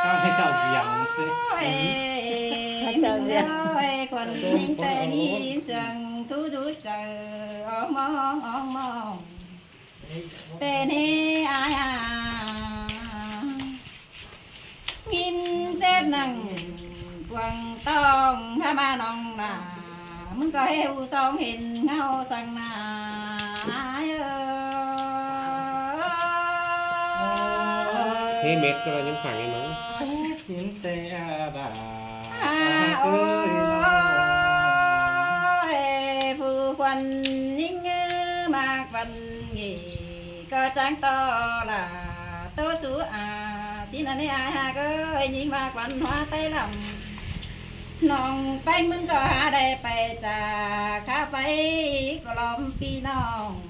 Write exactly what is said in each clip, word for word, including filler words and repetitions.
Ôi, ôi, khuôn nính tê nính sương thú rú chaư, ong mong, ong mong. Tê nê ai à. Nính chếp nẳng cuông tong há ma nong nả. ꞌMứng ꞌcọ ꞌhế u song hên ꞌngáo săng nả ai ơ. Thế mệt ꞌcọ là những khoảng này mà. Sính tê a đà. Ôi, phủ khuôn nính ư ꞌmặc văn nghệ ꞌcọ chắng ꞌto là ꞌtố sú a. Sính ăn ꞌnị ai ꞌhặc ơi, nính ꞌmặc văn hóa Tây lắm. ꞌNọng ꞌpéng ꞌmứng ꞌcọ hák đảy pay chả khắp pay ꞌcọ lom ꞌpi ꞌnọng.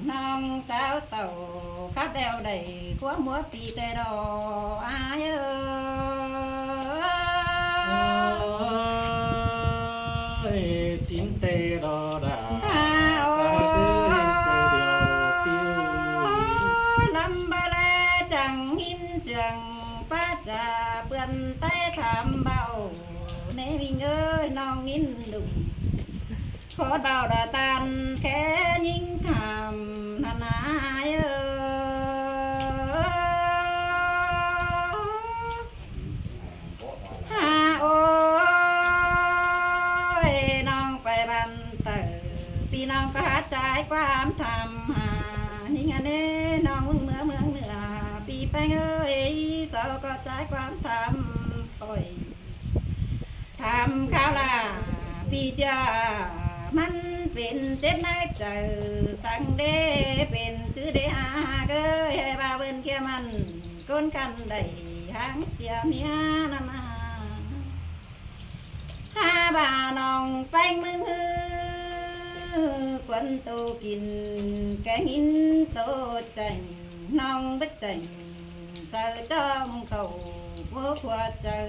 ꞌNọng sáo tảu khắp đeo đảy cúa múa ꞌpi tê đo ai ơ. Ôi, sính tê đo đà. Ôi, lắm ꞌva ꞌlẹ chắng nín chướng pá chả ꞌpươn té tham báu. ꞌNê ꞌminh ơi, ꞌnọng nín đung khót báu đa ꞌtan khék nính tham ꞌnặn ai ơ. Há ôi, ꞌnọng pay băn taư, ꞌpi ꞌnọng ꞌcọ hák ꞌchái ꞌquám tham hả. Nính ăn ꞌnị ꞌnọng ꞌmướng ꞌmướng ꞌmướng ꞌnưa, ꞌpi ꞌpéng ơi, sau ꞌcọ ꞌchái ꞌquám tham ꞌpọi. Tham kháo lả ꞌpi ꞌchưa, ꞌmắn pên chếp ꞌnớ chaư, săng đé pên chứ đé hák ơi, ꞌhứ ꞌva ꞌvơn ꞌkhía ꞌmắn ꞌcốn căn đảy háng sia ꞌmía ꞌnặn a. Hák ꞌva ꞌnọng ꞌpéng ꞌmứng ꞌhứ, khuôn tô kin ké nín tô chẻng, ꞌnọng bớt chẻng saư ꞌchom khảu, bố khua chaư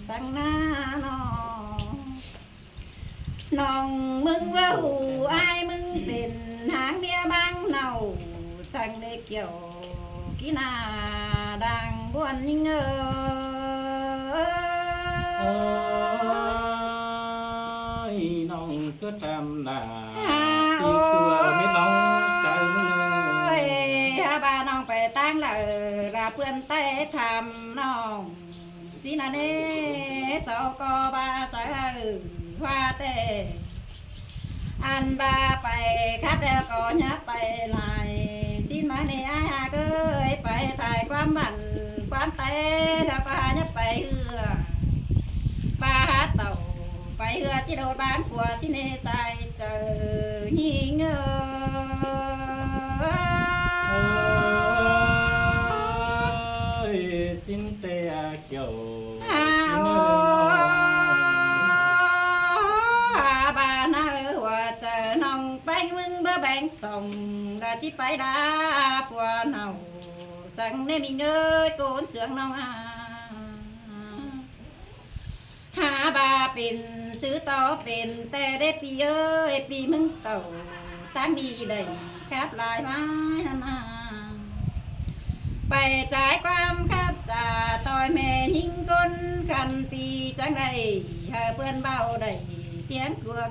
săng ꞌná ꞌnọ. ꞌNọng ꞌmứng ꞌva hủ ai ꞌmứng pên háng ꞌmía ꞌváng nảu, săng đảy kiẻo kí na đang ꞌbuôn nính ơ. Ôi, ꞌnọng ꞌcứ tham nả, há pi ꞌchua mết ꞌnọng chaư ꞌmứng. Ôi, hák ꞌva ꞌnọng pay ꞌtáng đaư, đa ꞌpươn té tham ꞌnọng. Sính ăn ꞌnị sau ꞌcọ ꞌva saư hua té. Ăn ꞌva pay khắp đeo ꞌcọ ꞌnhá pay lai. Sính ꞌmá ꞌnị ai ꞌhặc ơi, pay thải ꞌquám băn ꞌquám té, ꞌlẹo ꞌcọ hák ꞌnhá pay ꞌhưa. ꞌVa hák tảu pay ꞌhưa ꞌchí đột báng phua sính ꞌnị sai chaư ꞌnhính ơ. Ôi, sính tê a kiẻo. Há ôi, hák ꞌva ꞌnớ hua chaư ꞌnọng ꞌpéng ꞌmứng báu béng song, đa ꞌchí pay đa phua nảu săng ꞌnê ꞌminh ơi, ꞌcốn sương ꞌnọng a. Hák ꞌva pên sư tó pên té đé ꞌpi ơi, ꞌpi ꞌmứng tảu ꞌtáng đi đảy khắp lai ꞌmái ꞌnặn a. Pay ꞌchái ꞌquám khắp chả ꞌtoi ꞌme ꞌnhính ꞌcốn căn ꞌpi chắng đảy hảư ꞌpươn báu đảy tiếng cuộc.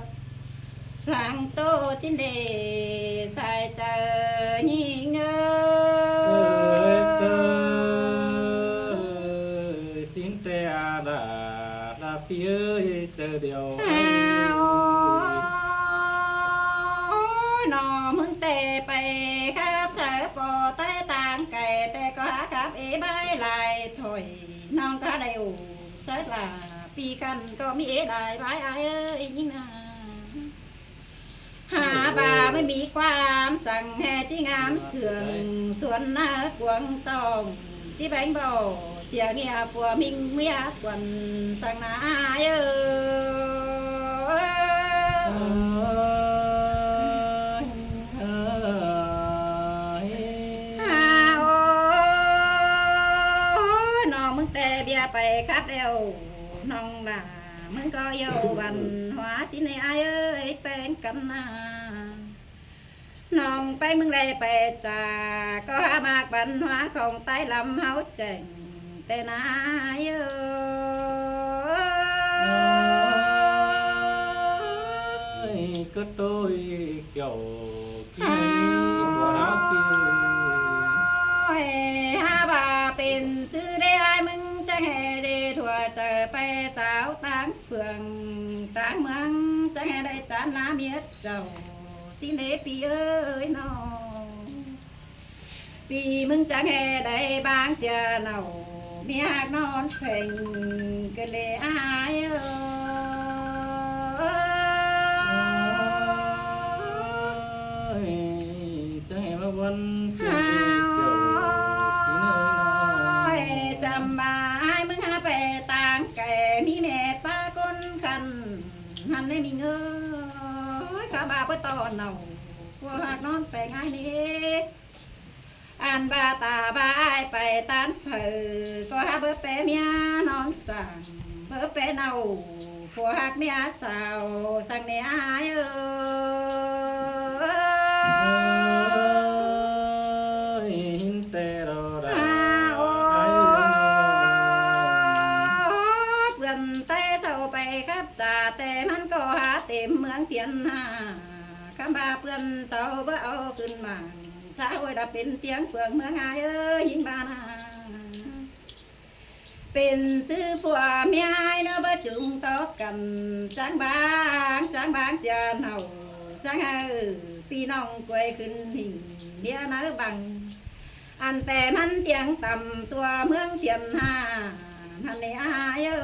Lăng tô sính đê sai chaư ꞌnhính ơ. Sư, sư, sính tê a đa, đa ꞌpi ơi, chaư điêu. Háo. Ôi, ꞌnọ ꞌmứng té pay khắp chaư ꞌpo té ꞌtáng cai té ꞌcọ hák khắp ê bái lai thôi. ꞌNọng ꞌcọ đảy ủ sớt lả ꞌpi căn ꞌcọ ꞌmí ê lai bái ai ơi ꞌnhính a. Hák ꞌva ꞌmí ꞌquám săng ꞌhứ ꞌchí ngắm sương suôn ꞌnớ cuông tong ꞌchí béng báu sia ꞌnhía phua ꞌminh ꞌmía khuôn săng ꞌnớ ai ơ. Háo. Ôi, ꞌnọng ꞌmứng té ꞌviạk pay khắp đeo ꞌnọng lả. ꞌMứng ꞌcọ ꞌdệt văn hóa sính ꞌnị ai ơi, ꞌpéng căn ꞌnạ. ꞌNọng ꞌpéng ꞌmứng đảy pay chả ꞌcọ hák ꞌmặc văn hóa khong Tây lăm ꞌháu chẻng ꞌTẹ nả ải ơi. Ơi, có tôi kiểu kia của nó kìa. Ơi, hả ꞌva pên ꞌsứ đé ải ꞌmứng chắng ꞌhê đé ꞌtoi ꞌchớ pay sáo ꞌtáng phường ꞌtáng ꞌmướng chắng ꞌhê đảy chăn ꞌla ꞌmiết chảu. ꞌSịn đé ꞌpi ơi ꞌnọ. ꞌPi ꞌmứng chắng ꞌhê đảy bang sia ꞌnọ, ꞌmí ꞌhặc ꞌnón pheng ꞌcợn đé ải ơi. Chắng ꞌhê ꞌmá ꞌvắn ꞌcợn đé chảu ꞌpi ơi ꞌnọ. Chăm ꞌva ải ꞌmứng hả pay ꞌtáng cai ꞌmí ꞌme ꞌpá ꞌcốn khăn, ꞌhặn đé ꞌmí ꞌngới khả ꞌva báu ꞌto ꞌnọ, ꞌpưa ꞌhặc ꞌnón pheng ải ꞌnị. Ăn ꞌva ta ꞌva ải pay ꞌtáng phaư, ꞌcọ hả báu pé ꞌmía ꞌnón săng, báu pé ꞌnọ, ꞌpưa ꞌhặc ꞌmía sáo săng ꞌnị ải ơi. Ơi, ꞌhịn ꞌtẹ ꞌlạ đa. Hả ơi. Ơi, ꞌpưa ꞌtẹ sau pay khắp chả ꞌtẹ ꞌmắn ꞌcọ hả têm ꞌmướng Thiên Hà. Khắm ꞌva ꞌpưa sau báu au khửn mảng, xã hội đa pên tiếng phường ꞌmướng ải ơi, ꞌhịn ꞌva nả. Pên ꞌsứ ꞌpưa ꞌmí ải ꞌnọ báu chung tó căn, chắng bang, chắng bang sia ꞌnọ, chắng hảư ꞌpi ꞌnọng quay khửn ꞌhịn ꞌliến ꞌnớ bang. Ăn ꞌtẹ ꞌmắn tiếng tăm tua ꞌmướng Thiên Hà, ꞌhặn ꞌnị ải ơi.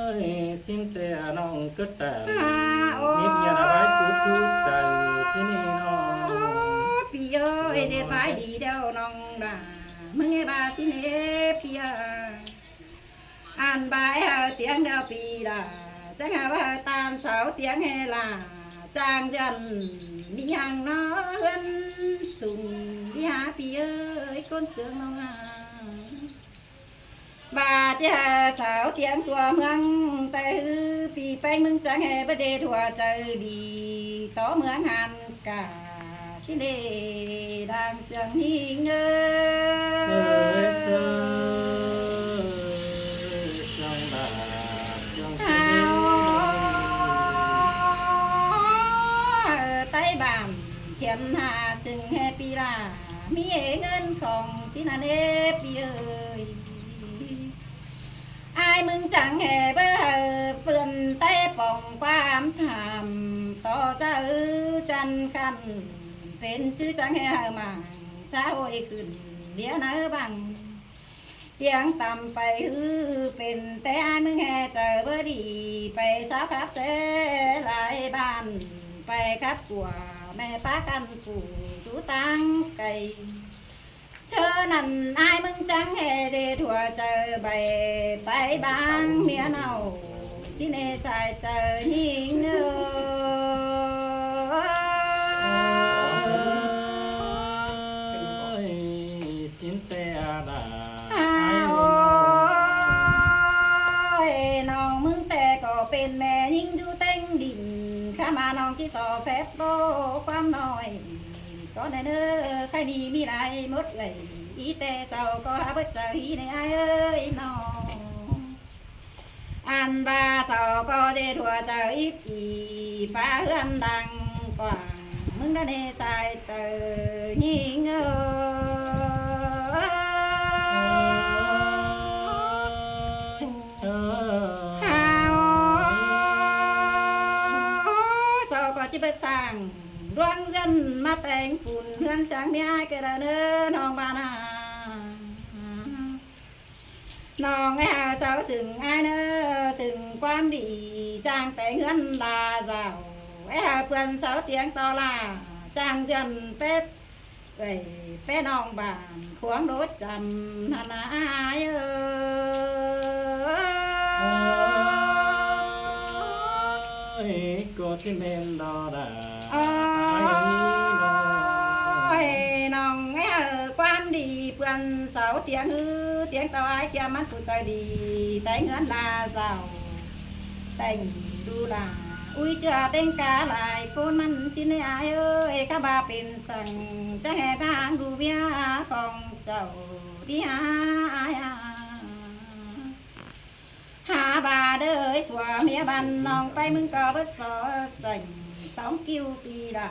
Ơi, ꞌsịn ꞌtẹ ꞌnọng ꞌcọ tăm. Hả ơi. Mít ꞌnhá ꞌva bái cú thú chaư ꞌsịn ꞌnị ꞌnọ. ꞌPi ơi, ꞌdệt bái đi ꞌlẹo ꞌnọng đa. ꞌMứng ꞌhê ꞌva ꞌsịn ꞌnị ꞌpi ơi. Ăn ꞌva ꞌhế hảư tiếng ꞌlẹo ꞌpi đa, chắng hảư ꞌva hảư ꞌtan sáo tiếng ꞌhế ꞌlạ, chắng ꞌdọn ꞌmí ꞌhăng ꞌnọ ꞌhướn sung đi hả ꞌpi ơi, ꞌcốn ꞌsướng ꞌnọng hả. ꞌVa ꞌchí hảư sáo tiếng tua ꞌmướng ꞌtẹ ꞌhứ ꞌpi ꞌpéng ꞌmứng chắng ꞌhế báu ꞌdệt ꞌhua chaư đi tó ꞌmướng ꞌhặn. Cả ꞌsịn đê đang sương ꞌnị ꞌngới. Sương, sương, sương đa, sương. Hảư ꞌtẹ bản Thiên Hà sưng ꞌhế ꞌpi ꞌlạ, ꞌmí ꞌhế ꞌngớn khong ꞌsịn ꞌnặn ꞌhế ꞌpi ơi. Ải ꞌmứng chắng ꞌhế báu hảư ꞌpưa ꞌtẹ pong ꞌquám tham tó chaư chăn khăn, pên ꞌchư chắng ꞌhế hảư mảng xã hội khửn ꞌliến ꞌnớ bang. Tiếng tăm pay ꞌhứ pên ꞌtẹ ải ꞌmứng ꞌhế chaư báu đi, pay sáo khắp ꞌsớ lai bản, pay khắp của ꞌme ꞌpá căn phủ dú ꞌtáng cai. ꞌChớ ꞌnặn ải ꞌmứng chắng ꞌhế ꞌdệt ꞌhua chaư ꞌvạy pay bang ꞌmía ꞌnọ, ꞌsịn ꞌnị sai chaư ꞌnhính ơi. Ơi, ꞌsịn ꞌtẹ đa. Hả ơi, ꞌnọng ꞌmứng ꞌtẹ ꞌcọ pên ꞌme ꞌnhính dú ꞌtếng đin, khắm ꞌva ꞌnọng ꞌchí so phép báu ꞌquám ꞌnọi. Có ꞌnị ꞌnớ, khay ꞌnị ꞌmí lai mốt ꞌlạy, ꞌí ꞌtẹ sau ꞌcọ hả báu chaư ꞌhí ꞌnị ải ơi ꞌnọ. Ăn ꞌva sau ꞌcọ ꞌdệt ꞌhua chaư íp ꞌpi, pá ꞌhướn đang quảng, ꞌmứng đa ꞌnị sai chaư ꞌnhính ơi. Hảư sau ꞌcọ ꞌchí báu săng ꞌluống ꞌdọn ꞌmá téng phun ꞌhướn chắng ꞌmí ải ꞌcọ đa ꞌnớ ꞌnọng ꞌva nả. ꞌNọng ꞌhế hảư sau sưng ải ꞌnớ, sưng ꞌquám đi chắng téng ꞌhướn đa dảo. ꞌHế hảư ꞌpưa sau tiếng tó ꞌlạ chắng ꞌdọn pép ꞌvạy pé ꞌnọng bản khuống đốt chăm ꞌnặn ải ơi. Ơi, ꞌcọ ꞌchí ꞌmen đa đa. Ơi, ꞌnọng ꞌhế hảư ꞌquám đi ꞌpưa sau tiếng ꞌhứ, tiếng tó ải ꞌchí ꞌmắn phủ chaư đi, téng ꞌhướn đa dảo, téng đu đa Ui, ꞌchựa ꞌtếng cá lai ꞌcốn ꞌmắn ꞌsịn ꞌnị ải ơi, cá ba pên săng chắng ꞌhế bang đu ꞌviạk khong chảu đi hả ải à. Hả ba đới phua ꞌmía băn ꞌnọng ꞌpay ꞌmứng ꞌcọ bớt so chẻng song kiu pi đa,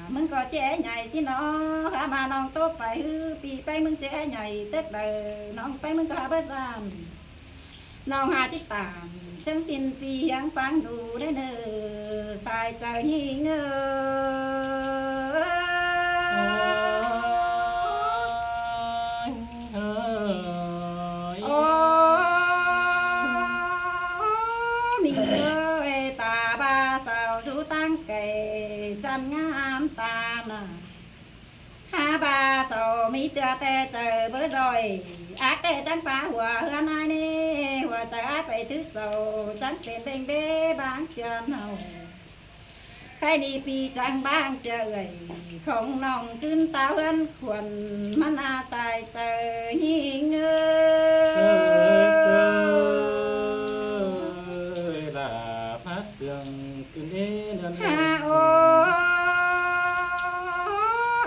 ꞌmứng ꞌcọ ꞌchí é nhảy ꞌsịn ꞌnọ. Hả ba ꞌnọng tốc pay ꞌhứ pi ꞌpay ꞌmứng ꞌchí é nhảy tớc đaư, ꞌnọng ꞌpay ꞌmứng ꞌcọ hả bớt ꞌdọn. ꞌNọng hả ꞌchí tản ꞌsướng ꞌsịn pi hiếng phang đu đé ꞌnớ sai chaư ꞌnhính ơi. Ô, ꞌnhính ơi, ta ba sau dú ꞌtáng kẻ chăn ngắm ta nả. Hả ba sau ꞌmí ꞌtưa ꞌtẹ chaư bớt ꞌdọn, ác ꞌtẹ chắng pá hua ꞌhướn ải ꞌnị, hua chaư ải pay thứ sau chắng pên ꞌvêng bế bang sia ꞌnọng. Khay ꞌnị pi chắng bang sia ơi, khong ꞌnọng ꞌcứn ta ꞌhướn khuôn ꞌmắn a sai chaư ꞌnhính ơi. Sơi, sơi, lả phá sương ꞌcứn ế ꞌnưn. Hả ô,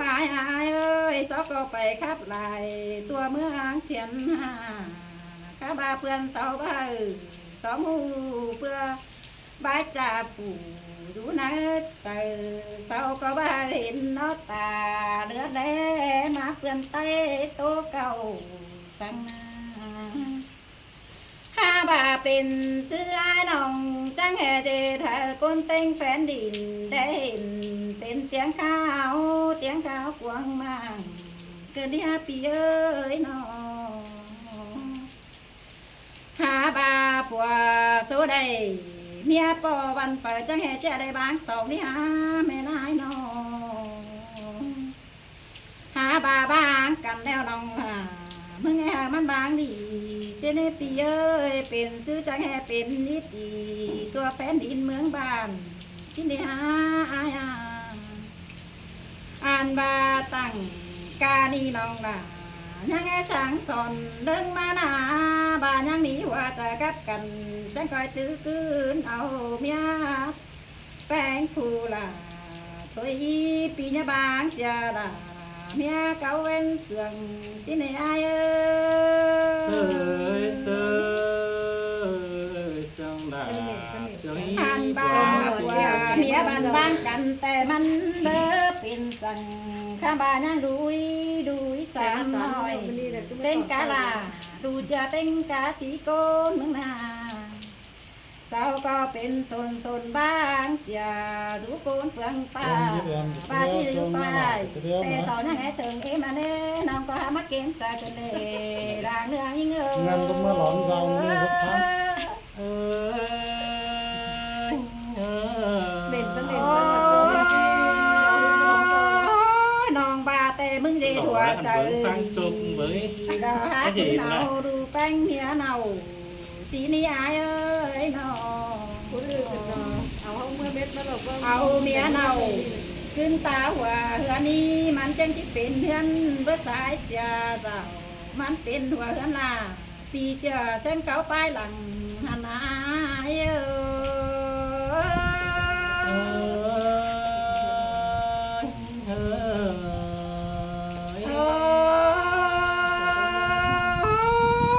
ải ải ơi, sau ꞌcọ pay khắp lai tua ꞌmướng phiên hả. Cá ba ꞌpươn sau ba ư, sau ꞌmú ꞌpưa bái cha phủ dú ꞌnớ chaư, sau ꞌcọ ba hên ꞌnọ ta ꞌlứa đé ꞌmá ꞌpươn ꞌTáy tô cau săng nả. Hả ba pên ꞌsứ ải ꞌnọng chắng ꞌhế ꞌdệt hả ꞌcốn ꞌtếng phén đin đé hên pên tiếng kháo, tiếng kháo cuông mang ꞌcứn đi hả pi ơi ꞌnọng. Hả ba phua số đảy ꞌmía ꞌpo văn phaư chắng ꞌhế ꞌchí đảy bang song đi hả ꞌmen ải ꞌnọng. Hả ba bang căn ꞌlẹo ꞌnọng hả, ꞌmứng ꞌhế hả ꞌmắn bang đi ꞌsịn ꞌnị pi ơi, pên ꞌsứ chắng ꞌhế pên đi pi tua phén đin ꞌmướng bản ꞌsịn đi hả ải à. Ăn ba tẳng ca ꞌnị ꞌnọng nả, ꞌnhắng é sáng son ꞌlớng ꞌmá nả, ba ꞌnhắng ꞌnị hua chaư cắp căn chắng ꞌcoi tứ ꞌcứn au ꞌmía ꞌpéng phu lả thôi pi ꞌnhá bang sia lả ꞌmía cáu ꞌvén sương ꞌsịn ꞌnị ải ơi. Sơi, sơi, sương lả sương ꞌí. Ăn ba phua ꞌmía băn bang căn ꞌtẹ ꞌmắn báu pên săng, khắm ba ꞌnhắng đuối đuối săn ꞌnọi ꞌtếng cá lả, đu ꞌchưa ꞌtếng cá sí ꞌcốn ꞌmướng nả. Sau ꞌcọ pên sôn sôn bang sia dú ꞌcốn phướng pá, ba ꞌchí dú pay. ꞋTẹ sau ꞌnhắng é tơng ꞌếm ꞌnị, ꞌnọng ꞌcọ hả ꞌmá kêm chaư ꞌcứn đé đang ꞌnưa ꞌnhính ơi. Ngăn ꞌcọ ꞌmá lỏn dao ꞌnị ꞌhướt thắng. Ôi, ꞌnọng ba ꞌtẹ ꞌmứng ꞌdệt hua chaư đi, đa hả ꞌcứn au đu ꞌpéng ꞌmía ꞌnọng. ꞌSịn ꞌnị ải ơi ꞌnọng. Au ꞌmía ꞌnọng ꞌcứn ta hua ꞌhướn ꞌnị, ꞌmắn chắng ꞌchí pên ꞌhướn bớt sai sia dảo, ꞌmắn pên hua ꞌhướn lả. Pi ꞌchưa chắng cáu pay lăng hăn ải ơi.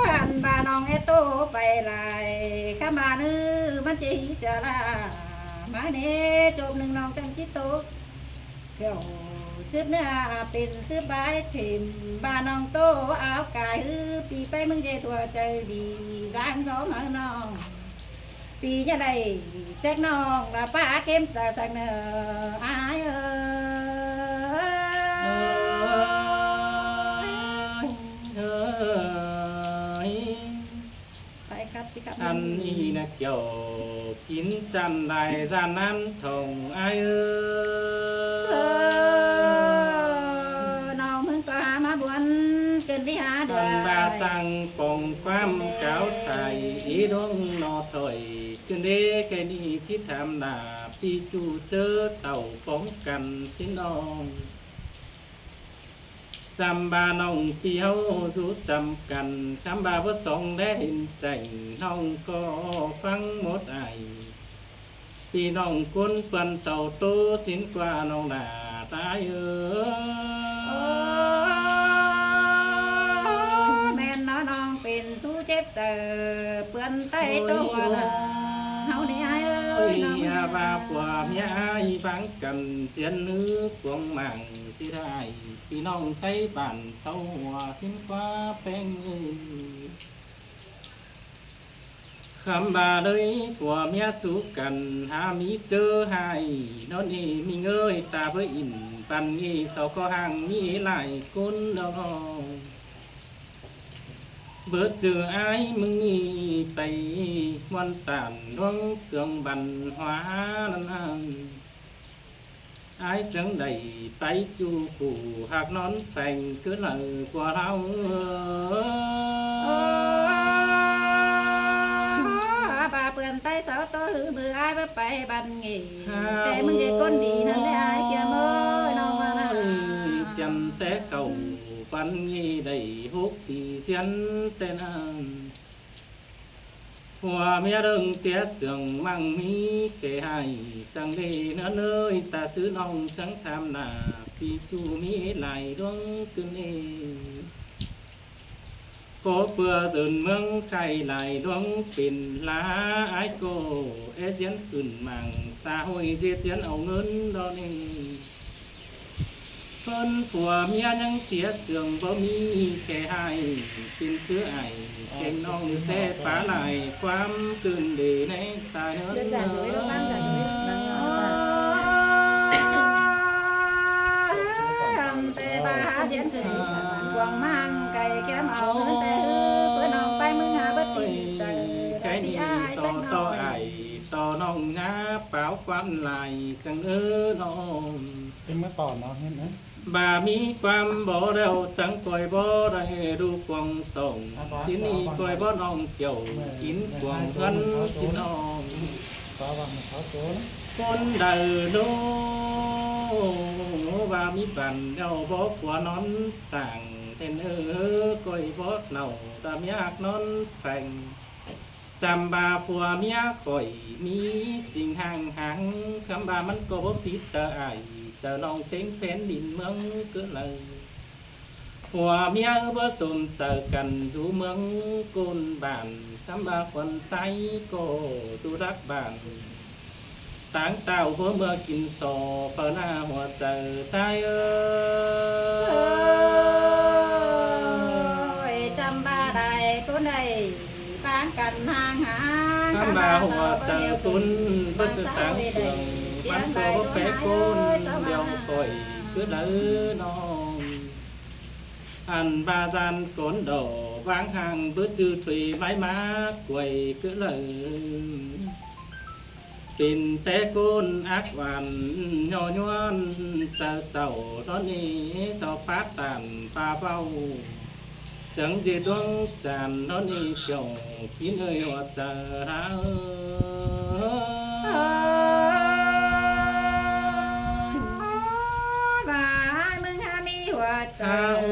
Ăn ba ꞌnọng é tô pay lai, khắm ba ꞌnư ꞌmắn ꞌchí sia lả. ꞌMá ꞌnị chốp ꞌnưng ꞌnọng chắng ꞌchí tô. Kiẻo sứp ꞌnưa pên sứp bái thêm, ba ꞌnọng tô au cai ꞌhứ pi ꞌpéng ꞌmướng ꞌdệt hua chaư đi, dáng gió máư ꞌnọng. Pi ꞌnhá đảy chếc ꞌnọng lả pá kêm chaư săng ꞌnớ ải ơi. Ăn ꞌnị ꞌnạ kiẻo kin chăn lai da ꞌnán thong ải ơi. Sơ, ꞌnọng ꞌmướng ꞌcọ hả ꞌmá buôn ꞌcứn đi hả đuôi. Ăn ba chắng pong ꞌquám cáo thải, ế đóng ꞌnọ thôi. ꞌCứn đi khay ꞌnị ꞌchí tham nả, pi ꞌchu ꞌchớ tảu póng căn ꞌsịn ꞌnọng. Chăm ba ꞌnọng pi ꞌháu dú chăm căn, khắm ba báu song đé hên chẻng, ꞌnọng ꞌcọ phắng mốt ải. ꞌPi ꞌnọng ꞌcốn ꞌpươn sau ꞌtố sín ꞌquá ꞌnọng nả tai ới. Ơ, ꞌmen ꞌnớ ꞌnọng pên sú chếp chaư ꞌpươn ꞌTáy ꞌtố ꞌhua nả ꞌháu ꞌnị ai ới. Ôi, ꞌnọng a nả ꞌva ꞌpưa ꞌmía ai ꞌváng căn ꞌdiến ꞌhứ cuông mảng ꞌsịt ai, ꞌpi ꞌnọng ꞌTáy bản sau ꞌhua sín ꞌquá ꞌpéng ới. Khắm ꞌva ꞌlới ꞌpưa ꞌmía sú căn hák ꞌmí ꞌchớ ꞌhại ꞌnón ꞌnị ꞌmí ꞌngới ta báu ỉn păn ꞌnị sau ꞌcọ hang ꞌmí lai ꞌcốn ꞌnớ ꞌnọng. Bớt ꞌchư ai ꞌmứng ꞌnị pay ꞌmuôn tản ꞌluống sương văn hóa ꞌnặn ꞌnặn. Ai chắng đảy pay ꞌchu phủ ꞌhặc ꞌnón pheng ꞌcứ ꞌnợ ꞌpưa ꞌháu. Ơ, ꞌva ꞌpươn ꞌTáy sau ꞌtố ꞌhứ ꞌmự ai báu pay păn ꞌnị. Té ꞌmứng ꞌdệt ꞌcốn đi ꞌnặn ꞌlẹ ai ꞌkiêm ới ꞌnọng ꞌva nả. Chăn té khảu păn ꞌnị đảy hốc pi ꞌdiến té ꞌnặn. ꞌPưa ꞌmía ꞌlớng tiết sương ꞌmăng ꞌmí khe ꞌhại săng đê ꞌnớ ꞌnới ta ꞌsứ ꞌnọng chắng tham nả ꞌpi ꞌchu ꞌmí lai ꞌluống ꞌcứn ꞌnị. ꞌCọ ꞌpưa dơn ꞌmướng khai lai ꞌluống pên ꞌlạ ai ꞌcọ é ꞌdiến khửn mảng xã hội ꞌdệt ꞌdiến au ꞌngớn ꞌnớ ꞌnị. ꞌPươn ꞌpưa ꞌmía ꞌnhắng tiết sương báu ꞌmí khe ꞌhại pên ꞌsứ ai keng ꞌnọng té pá lai ꞌquám ꞌcứn đê ꞌnéng sai ꞌnớ. Té ꞌva hák ꞌdiến sương cuông mảng cai ꞌkiêm au ꞌngớn té ꞌhứ ꞌpưa ꞌnọng ꞌpay ꞌmứng hák báu tin chaư. Khe ꞌnị so ꞌtó ai so ꞌnọng ꞌnhá páo ꞌquám lai săng ꞌnớ ꞌnọng. Em ꞌmá tỏn nó ꞌhến ới. ꞌVa ꞌmí ꞌquám báu ꞌlẹo chắng ꞌcoi báu đảy đu cuông sỏng. ꞌSịn ꞌnị ꞌcoi báu ꞌnọng kiẻo kín cuông ꞌngớn ꞌsịn ꞌnọng. ꞌCốn đaư ꞌnớ ꞌva ꞌmí bản ꞌlẹo báu ꞌpưa ꞌnón sảng then ơ ꞌcoi báu nảu ta ꞌmí ꞌhặc ꞌnón pheng. Chăm ꞌva ꞌpưa ꞌmía khỏi ꞌmí sing hang hang, khắm ꞌva ꞌmắn ꞌcọ báu phít chaư ai, chaư ꞌnọng ꞌtếng phén đin ꞌmướng ꞌcứ đaư. ꞌPưa ꞌmía báu sôm chaư căn dú ꞌmướng ꞌcốn bản, khắm ꞌva khuôn ꞌchái ꞌcọ dú đắc bản. Táng tảo báu ꞌmưa kin so, phaư ꞌna hua chaư ꞌchái ới. Chăm ꞌva đảy ꞌcốn đảy ꞌváng căn hang hang. Khắm ꞌva hua chaư ꞌcốn báu ꞌcứ táng sương, ꞌmắn ꞌcọ báu pé ꞌcốn đeo khỏi ꞌcứ đaư ꞌnọng. Ăn ꞌva ꞌdan cón đỏ ꞌváng hang báu ꞌchư thuê ꞌmái ꞌmá quay ꞌcứ đaư. Pên té ꞌcốn ác oan nho nhuan chaư chảu ꞌnón ꞌnị so pát tản ꞌva ꞌvạu. Chắng ꞌdệt ꞌluống chản ꞌnón ꞌnị kiẻo kín ơi hua chaư hák ới. Ôi, ꞌva ꞌmứng hák ꞌmí hua chaư. Hák ới.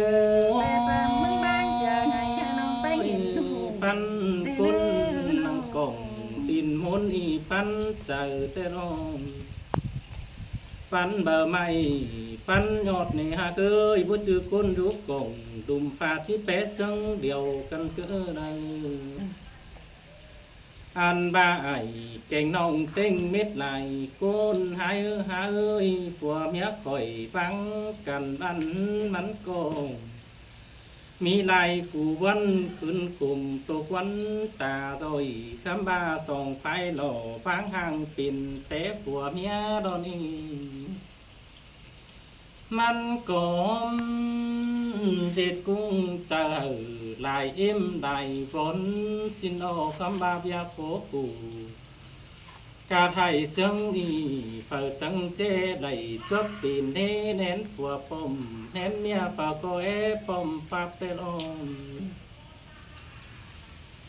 Pé păng ꞌmứng ꞌváng sia ꞌngai hák ꞌnọng ꞌpéng hên hụ. Păn ꞌcốn nẳng cỏng tin ꞌmôn ꞌnị păn chaư té ꞌnọng. Păn báu ꞌmạy, păn nhọt ꞌnị hák ới, báu ꞌchư ꞌcốn dú cỏng, đum pha ꞌchí pé ꞌsướng điêu căn ꞌcứ đaư. Ăn ꞌva ai keng ꞌnọng ꞌtếng mết lai ꞌcốn hák ới, hák ới, ꞌpưa ꞌmía khỏi ꞌváng căn bản ꞌmắn ꞌcọ ꞌmí lai khu ꞌvắn khửn khum tô ꞌquắn ta ꞌdội, khắm ꞌva song phái lỏ ꞌváng hang pên té ꞌpưa ꞌmía ꞌnón ꞌnị. ꞌMắn ꞌcọ ꞌdệt ꞌcúng chaư hảư lai ꞌếm lai vón ꞌsịn ꞌnớ, khắm ꞌva ꞌviạk khổ khổ. Cát ꞌhại ꞌsướng ꞌnị phaư chắng ꞌchế đảy chuốp pên ꞌnê ꞌnén ꞌpưa pom, ꞌnén ꞌmía phaư ꞌcọ é pom ꞌpặp té ꞌnọng.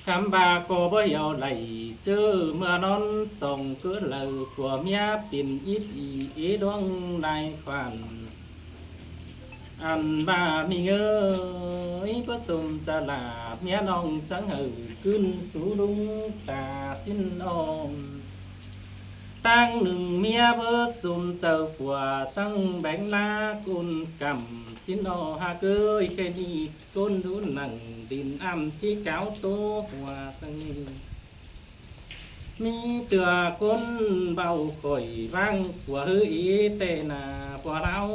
Khắm ꞌva ꞌcọ báu hiẻo đảy ꞌchớ ꞌmưa ꞌnón song ꞌcứ đaư, ꞌpưa ꞌmía pên íp ị ế ꞌluống lai khoản. Ăn ꞌva ꞌmí ꞌngới báu sôm chaư lả, ꞌmía ꞌnọng chắng hảư ꞌcứn sú ꞌlung ta ꞌsịn ꞌnọng. ꞌTáng ꞌnưng ꞌmía báu sôm chaư phua, chắng béng ꞌná ꞌcốn căm. ꞌSịn ꞌnọ ꞌhặc ới, ꞌkhạy ꞌnị ꞌcốn đu nẳng đin ꞌnặm ꞌchí cáo ꞌtố hua săng ꞌnị. ꞌMí ꞌtưa ꞌcốn báu khỏi ꞌváng phua ꞌhứ ꞌí ꞌtẹ nả phua ꞌlẹo.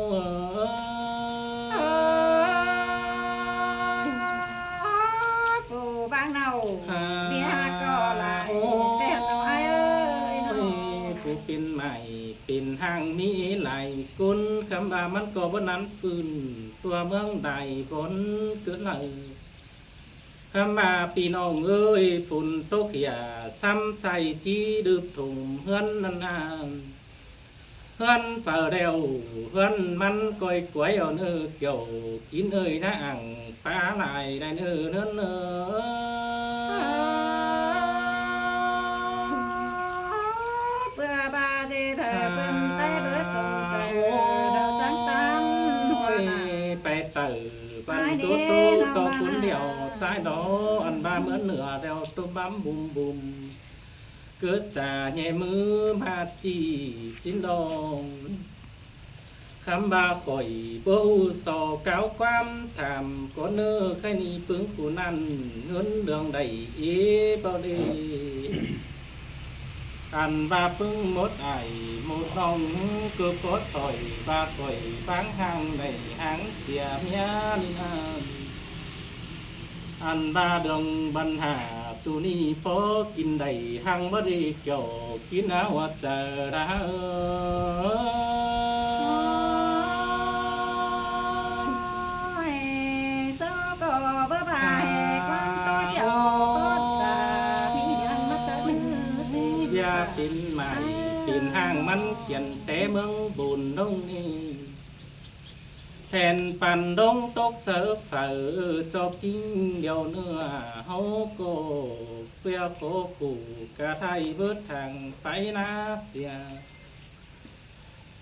Phủ ꞌváng ꞌnặn, ꞌmía ꞌcọ lai ꞌtẹ ꞌnọ ải ới ꞌnọ. Phủ pên mải pên ꞌháng ꞌmí lai ꞌcốn, khắm ꞌva ꞌmắn ꞌcọ báu nắn phưn tua ꞌmướng đai bón cứ ꞌnợ. Khắm ꞌva ꞌpi ꞌnọng ới, phôn tốc hia sắm sai ꞌchí đưp thôm ꞌhướn ꞌnặn ꞌnặn. ꞌHướn phaư đeo, ꞌhướn ꞌmắn ꞌcoi quái au ꞌnớ, kiẻo kin ới ná ẳng pá lai đai ꞌnớ ꞌnớ ꞌnớ. ꞌPưa ꞌva ꞌdệt hảư ꞌpưn ꞌTáy báu sôm chaư, ꞌlẹo chắng tán hua nả. Ôi, pay taư ꞌvắn ꞌtố ꞌtố ꞌtọ ꞌcốn điêu ꞌchái đó, ăn ꞌva ꞌmứa nưa đeo ꞌtốm bắm bum bum. Cứ chả nhé ꞌmứ ꞌmá ꞌchí ꞌsịn đon. Khắm ꞌva khỏi báu ꞌhụ so cáo ꞌquám tham ꞌcốn ꞌnớ, ꞌkhạy ꞌnị ꞌpứng phủ ꞌnặn ꞌhướn ꞌlương đảy ế báu đê. Ăn ꞌva ꞌpứng mốt ải mốt ꞌnọng, cứ ꞌcọ khỏi ꞌva khỏi ꞌváng ꞌháng đảy ꞌháng sia ꞌmía ꞌnị ꞌnặn. Ăn ꞌva đường băn hả su ꞌnị ꞌpó kin đảy ꞌháng báu đê, kiẻo kin ná hua chaư đa. Ôi, sô ꞌcọ báu ꞌva ꞌhẹ ꞌquám ꞌtố chảu ꞌcốn chả ꞌmí ꞌnhắng ꞌmá chaư ꞌmứ. ꞌVia pên mải pên ꞌháng ꞌmắn khiên té ꞌmướng bôn ꞌnọng ꞌnị. Then păn đống tốc sáư phaư, ꞌchọ kin điêu ꞌnưa ꞌháu ꞌcọ ꞌpưa khổ khủ, cả thảy bớt thẳng pay ná sia.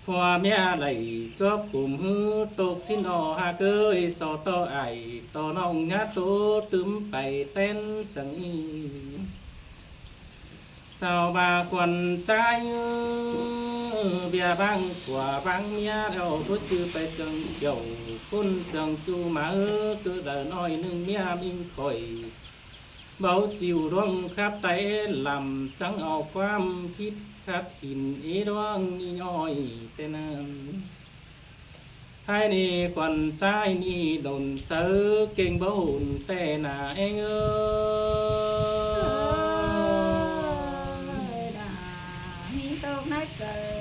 Phua ꞌmía đảy chuốp cùm ꞌhứ tốc ꞌsịn ꞌnọ ꞌhặc ới, so ꞌtọ ải ꞌtọ ꞌnọng ꞌnhá ꞌtố tứm pay ꞌtến săng ꞌnị. Tao ꞌva khuôn ꞌchái ư, ꞌviạk ꞌváng phua ꞌváng ꞌmía ꞌlẹo báu ꞌchư pay sương kiẻo, ꞌcốn sương ꞌchu máư cứ đaư ꞌnọi ꞌnưng ꞌmía ꞌminh khỏi. Báu ꞌchịu ꞌluống khắp ꞌTáy lăm, chắng au ꞌquám khít khắt kin ế ꞌluống ꞌnị ꞌnọi ꞌtẹ ꞌnặn. Thái ꞌnị khuôn ꞌchái ꞌnị đôn sáư kêng báu hôn ꞌtẹ nả ꞌeng ới.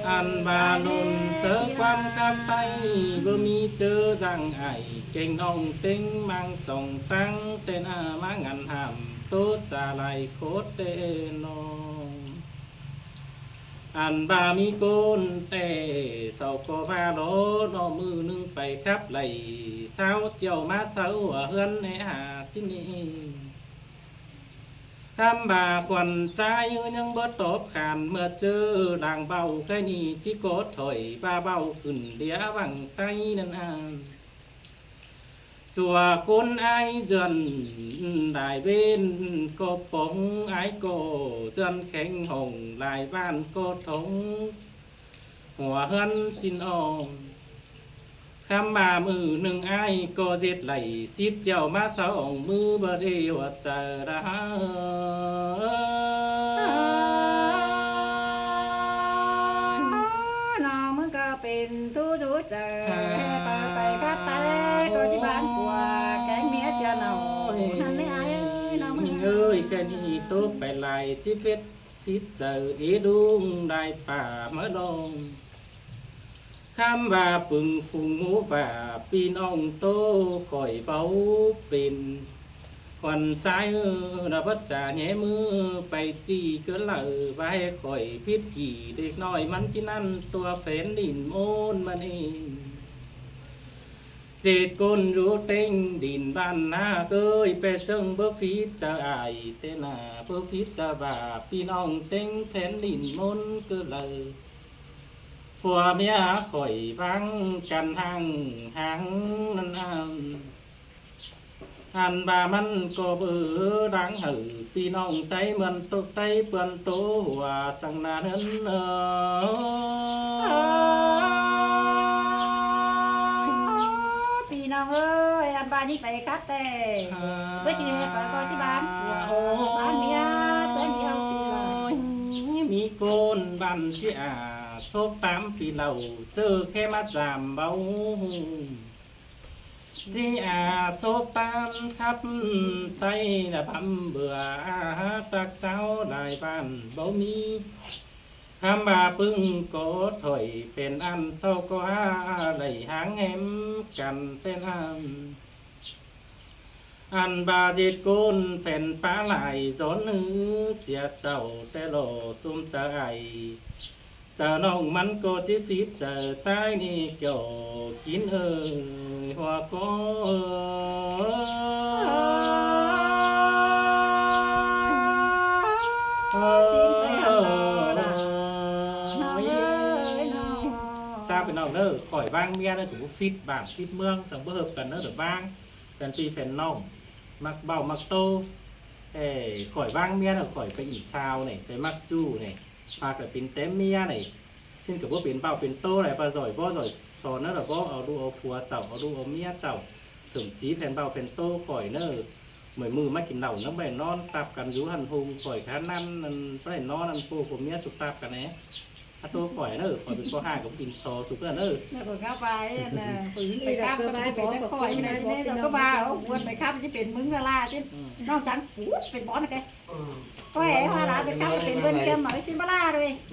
Ăn ꞌva đôn sáư ꞌquám khắp ꞌTáy báu ꞌmí ꞌchớ dáng ải, kêng ꞌnọng ꞌtếng ꞌmáng song ꞌtáng ꞌtẹ nả ꞌmá ngăn hảm ꞌtố chả lai khốt ꞌtẹ ꞌnọng. Ăn ꞌva ꞌmí ꞌcốn ꞌtẹ sau ꞌcọ ꞌva lỏ ꞌnọ ꞌmự ꞌnưng pay khắp đảy ꞌsáo ꞌchẹo ꞌmá sáư hua ꞌhướn ꞌnị hả ꞌsịn ꞌnị. Khắm ꞌva khuôn ꞌchái ꞌnhắng báu tóp khan ꞌmưa ꞌchớ đang ꞌvạu ꞌkhạy ꞌnị ꞌchí ꞌcọ khỏi ꞌva ꞌvạu khửn đĩa ꞌváng ꞌTáy ꞌnặn ꞌnặn. Chua ꞌcốn ải ꞌdượn đai ꞌvến ꞌcọ póng, ải ꞌcọ ꞌdượn khéng hỏng lai ꞌván ꞌcọ thóng hua ꞌhướn ꞌsịn ꞌnọ. Khắm ꞌva ꞌmự ꞌnưng ải ꞌcọ ꞌdệt đảy síp ꞌchẹo ꞌmá sáư ỏng ꞌmứ báu đê hua chaư đa. ꞌNọng ꞌmứ ꞌcọ pên ꞌtú dú chaư, pay khắp ꞌTáy ꞌcọ ꞌchí bán phua kéng ꞌmía sia ꞌnọ. ꞌNặn ꞌnị ải ới, ꞌnọng ꞌmứ ới, ꞌkhạy ꞌnị ꞌtố pay lai ꞌchí phết phít chaư ế ꞌlung lai pả ꞌmá đon. Khắm ꞌva pưng phung ꞌmú ꞌva ꞌpi ꞌnọng ꞌtố khỏi báu pên. Khuôn ꞌchái ư, ꞌnạ báu chả nhé ꞌmứ pay ꞌchí ꞌcứ đaư ꞌva ꞌhẹ khỏi phít kỉ đếc ꞌnọi ꞌmắn ꞌchí ꞌnặn tua phén đin ꞌmôn ꞌmắn ên. ꞌDệt ꞌcốn dú ꞌtếng đin ꞌván ꞌnạ ới, pay sương báu phít chaư ải ꞌtẹ nả, báu phít chaư ꞌva ꞌpi ꞌnọng ꞌtếng phén đin ꞌmôn ꞌcứ đaư. Phua ꞌmía khỏi ꞌváng căn ꞌháng ꞌháng ꞌnặn ꞌnặn. Ăn ꞌva ꞌmắn ꞌcọ báu đáng hảư ꞌpi ꞌnọng Tây ꞌmươn ꞌtộc Tây ꞌpươn ꞌtố hua săng ꞌna ꞌhướn. ꞌPi ꞌnọng ơi, ăn ꞌva ꞌnị pay khắt ꞌtẹ. Báu ꞌchư ꞌhê pay ꞌcọ ꞌchí bán, bán ꞌmía, sớn điêu ꞌpi ꞌnọng. ꞌMí ꞌcốn bản ꞌchí a sốp tám ꞌpi lảu, ꞌchớ khe ꞌmá dam báu. ꞌChí a sốp tám khắp Tây là băm bừa a tặc cháo lai bản báu ꞌmí. Khắm ba ꞌpứng ꞌcọ thoải pên ăn sau ꞌcọ ha đảy háng hém căn pên ăn. Ăn ba ꞌdệt ꞌcốn pên pá lai dón ꞌhứ sia chảu ꞌtẹ lo sum chaư ai. Chaư ꞌnọng ꞌmắn ꞌcọ ꞌchí phít chaư ꞌchái ꞌnị kiẻo kín ơi hua ꞌcọ. Xin ꞌtẹ ăn lo đa. ꞌNọng ơi, ꞌnọng. ꞌChá ꞌpi ꞌnọng ꞌnớ, khỏi ꞌváng ꞌmía ꞌnớ ꞌcọ phít bản phít ꞌmướng, săng báu ꞌhợp căn ꞌnớ, đảy ꞌváng pên ꞌpi pên ꞌnọng, ꞌmặc ꞌvạu ꞌmặc ꞌtố. Ê, khỏi ꞌváng ꞌmía ꞌnớ, khỏi pay ꞌnị sau ꞌnị, pay ꞌmặc ꞌchu ꞌnị, ꞌphạ ꞌcọ pên té ꞌmía ꞌnị. ꞌSịn ꞌcọ báu pên ꞌvạu pên ꞌtố đảy, ꞌva ꞌdọn báu ꞌdọn son ꞌnớ, đảy báu au ꞌlụk au phua chảu, au ꞌlụk au ꞌmía chảu, thậm chí pên ꞌvạu pên ꞌtố khỏi ꞌnớ. ꞌMự ꞌmự ꞌmá kin lảu ꞌnớ, báu đảy ꞌnón ꞌtặp căn dú hăn hung, khỏi khá ꞌnặn, ăn báu đảy ꞌnón ăn ꞌpộ phua ꞌmía sụp ꞌtặp căn ꞌnị. Á ꞌtố khỏi ꞌnớ, khỏi pên ꞌcọ ha ꞌcọ kin so sụp ꞌnớ. ꞌNớ ꞌcọ khắp pay, ăn, ơ, phủ ꞌhịn pay khắp, ꞌcọ pên khỏi ꞌnị, ꞌnị sau ꞌcọ ꞌva, ơ, buôn pay khắp ꞌchí pên ꞌmứng ꞌla ꞌla ꞌchí. ꞌNọng chắng pút pên bón ꞌnị kẻ. ꞌCọ ê, hoa đá pên khắp pên buôn kem ꞌmá ꞌchí ꞌva ꞌla đuôi.